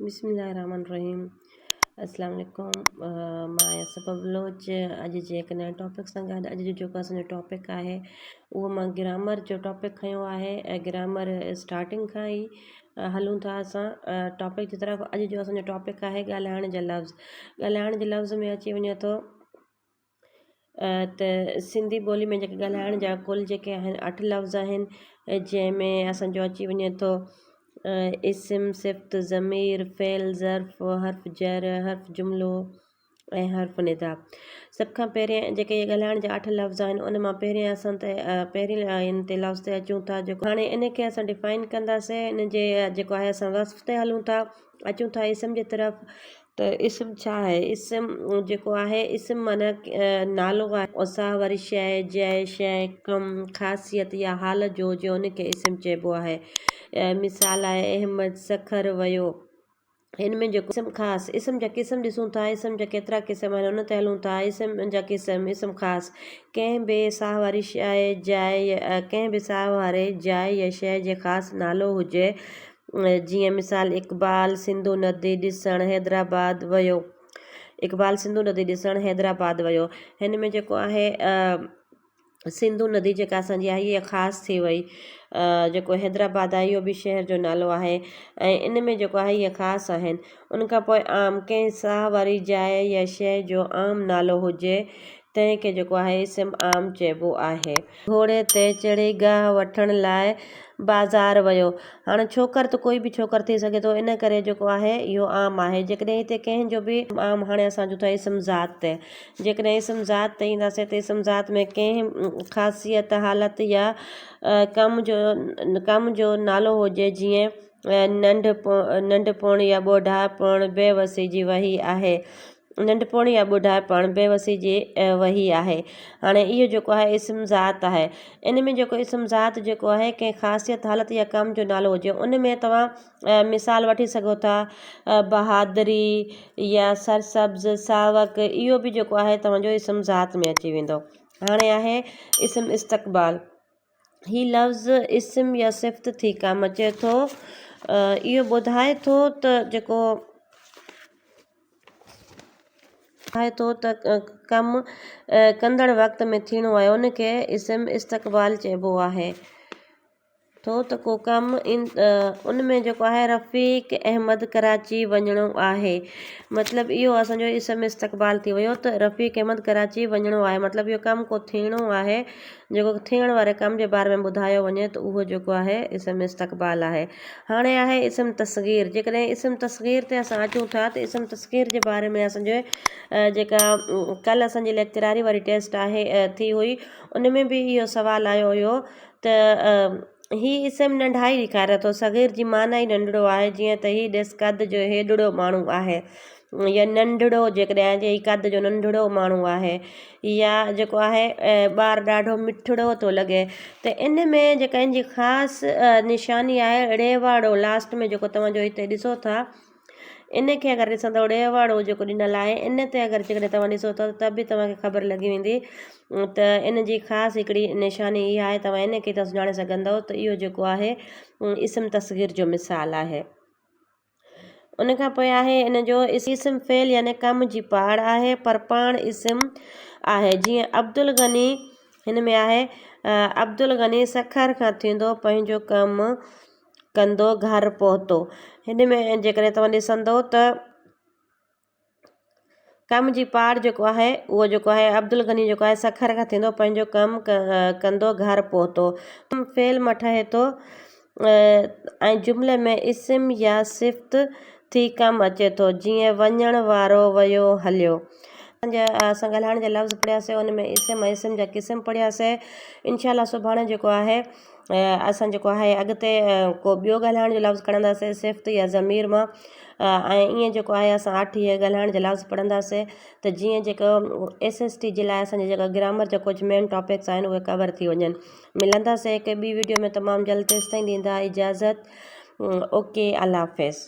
بسم الله الرحمن الرحيم السلام عليڪم مان آهيان صفا بلوچ اڄ جي هڪ نئين ٽاپڪ سان گڏ اڄ جو جيڪو اسان جو ٽاپڪ آهي اهو مان گرامر جو ٽاپڪ کنيو آهي ۽ گرامر اسٽارٽنگ کان ئي هلون ٿا اسان ٽاپڪ جي طرف اڄ جو اسان جو ٽاپڪ آهي ڳالهائڻ جا لفظ ڳالهائڻ جي لفظ ۾ اچي وڃي ٿو ته سنڌي ٻولي ۾ جيڪي ڳالهائڻ جا ڪل جيڪي آهن اٺ لفظ آهن جنهن ۾ اسان جو اچي وڃي ٿو اسم صفت ضمير فعل ظرف حرف جر حرف جملو ۽ حرف ندا سڀ کان پهرين جيڪي ڳالهائڻ جا اٺ لفظ آهن ان مان پهرين اسان تي پهرين ان تي لفظ تي اچون ٿا جيڪو هاڻي ان کي اسان ڊفائن ڪنداسين ان جي جيڪو آهي اسان وصف تي هلون ٿا اچون ٿا اسم جي طرف ته اسم ڇا آهي؟ اسم جيڪو آهي اسم معنيٰ نالو آهي ساهه واري شيء، جاء، شيء، ڪم، خاصيت يا حالت جو هجي ان کي اسم چئبو آهي. مثال آهي احمد سکر ويو. هن ۾ جيڪو اسم خاص، اسم جا قسم ڏسون ٿا اسم جا ڪيترا قسم آهن ان تي هلون ٿا اسم جا قسم، اسم خاص ڪنهن به ساهه واري شيء، جاء ڪنهن به ساهه واري جاء يا شيء جي خاص نالو هجي جيئن مثال اقبال سنڌو ندي ڏسڻ حيدرآباد ويو اقبال سنڌو ندي ڏسڻ حيدرآباد ويو هن ۾ جيڪو آهي سنڌو ندي جيڪا اسانجي آهي اها خاص ٿي وئي جيڪو حيدرآباد آهي اهو به شهر جو نالو آهي ۽ ان ۾ جيڪو آهي اهي خاص آهن ان کان پوء عام ڪنهن ساهه واري جاء يا شيء جو عام نالو هجي تنهن کي جيڪو آهي اسم عام چئبو آهي. گهوڙي تي چڙهي گاهه وٺڻ لاء بازار ويو. هاڻ ڇوڪر ته ڪوئي به ڇوڪر ٿي سگهي ٿو ان ڪري جيڪو آهي اهو عام آهي. جيڪڏهن هتي ڪنهن جو به عام هاڻي اسان اچون ٿا اسم ذات تي. جيڪڏهن اسم ذات تي اينداسين ته اسم ذات ۾ ڪنهن خاصيت، حالت يا ڪم جو ڪم جو نالو هجي جيئن ننڍپڻ يا ٻڍاپڻ بي وسي جي وهي آهي. ننڍپڻ يا ٻڍاپڻ بي وسي جي وهي آهي. هاڻي اهو جيڪو آهي اسم ذات آهي. ان ۾ جيڪو اسم ذات جيڪو آهي ڪنهن خاصيت، حالت يا ڪم جو نالو هجي. ان ۾ توهان مثال وٺي سگهو ٿا بهادري يا سرسبز، ساوڪ اهو به جيڪو آهي توهان جو اسم ذات ۾ اچي ويندو. هاڻي آهي اسم استقبال. هي لفظ اسم يا صفت ٿي ڪم اچي ٿو. اهو ٻڌائي ٿو ته جيڪو. ٻڌائي ٿو ته ڪم ڪندڙ وقت ۾ ٿيڻو آهي ان کي اسم استقبال چئبو آهي. ٿو ته ڪو ڪم ان ۾ جيڪو آهي رفيق احمد ڪراچي وڃڻو آهي مطلب اهو اسان جو اسم استقبال ٿي ويو ته رفيق احمد ڪراچي وڃڻو آهي مطلب اهو ڪم ڪو ٿيڻو آهي جيڪو ٿيڻ واري ڪم جي باري ۾ ٻڌايو وڃي ته اهو جيڪو آهي اسم استقبال آهي. هاڻي آهي اسم تصغير جيڪڏهن اسم تصغير تي اسان اچون ٿا ته اسم تصغير جي باري ۾ اسان جو جيڪا ڪل اسان جي ليڪچراري واري ٽيسٽ آهي ٿي هئي ان ۾ به اهو سوال آيو هيو ته هي اسم ننڍائي ڏيکاري ٿو صغير جي معنيٰ ئي ننڍڙو آهي جيئن ته هي ڏس قد جو هيڏڙو ماڻهو آهي يا ننڍڙو جيڪڏهن آهي هي قد جو ننڍڙو ماڻهو آهي يا جيڪو آهي ٻار ڏاڍو مٺڙو ٿو لڳي ته ان ۾ جيڪا ان جي خاص نشاني آهي ڙيواڙو لاسٽ ۾ جيڪو توهان جو هتي ڏسو ٿا ان کي اگر ڏسندؤ ڙيواڙو جيڪو ڏنل آهي ان تي اگر جيڪڏهن توهان ڏسو ٿا ته به توهان کي خبر لڳي ويندي ته ان جي خاص هڪڙي نشاني اها آهي توهان ان کي ته سڃاڻي سگهندؤ ته اهو جيڪو آهي اسم تصغير جو مثال آهي ان کان پوء آهي ان جو اسم فعل يعني ڪم جي پاڙ آهي پر پاڻ اسم آهي جيئن عبدالغني هن ۾ آهي عبدالغني سکر کان ٿيندو پنهنجو ڪم ڪندو گهر پهتو هن ۾ جيڪڏهن توهان ڏسندو ته ڪم جي پاڙ جيڪو آهي اهو جيڪو آهي عبدالغني جيڪو آهي سکر کان ٿيندو پنهنجو ڪم ڪندو گهر پهتو. فعل مان ٺهي ٿو ۽ جملي ۾ اسم يا صفت ٿي ڪم اچي ٿو جيئن وڃڻ وارو ويو هليو. اسان ڳالهائڻ جا لفظ پڙهياسي ان ۾ اسم ۽ اسم جا قسم پڙهياسي انشاء الله سڀاڻي جيڪو آهي اسان جيڪو آهي اڳتي ڪو ٻيو ڳالهائڻ جو لفظ کڻنداسين صفت يا ضمير مان ۽ ائين جيڪو آهي اسان اٺ اهي ڳالهائڻ جا لفظ پڙهنداسين ته جيئن جيڪو ايس ايس ٽي جي لاء اسان جا جيڪا گرامر جا ڪجهه مين ٽاپڪس آهن اهي ڪور ٿي وڃن ملنداسين هڪ ٻي ويڊيو ۾ تمام جلد تيستائين ڏيندا اجازت اوڪي الله حافظ.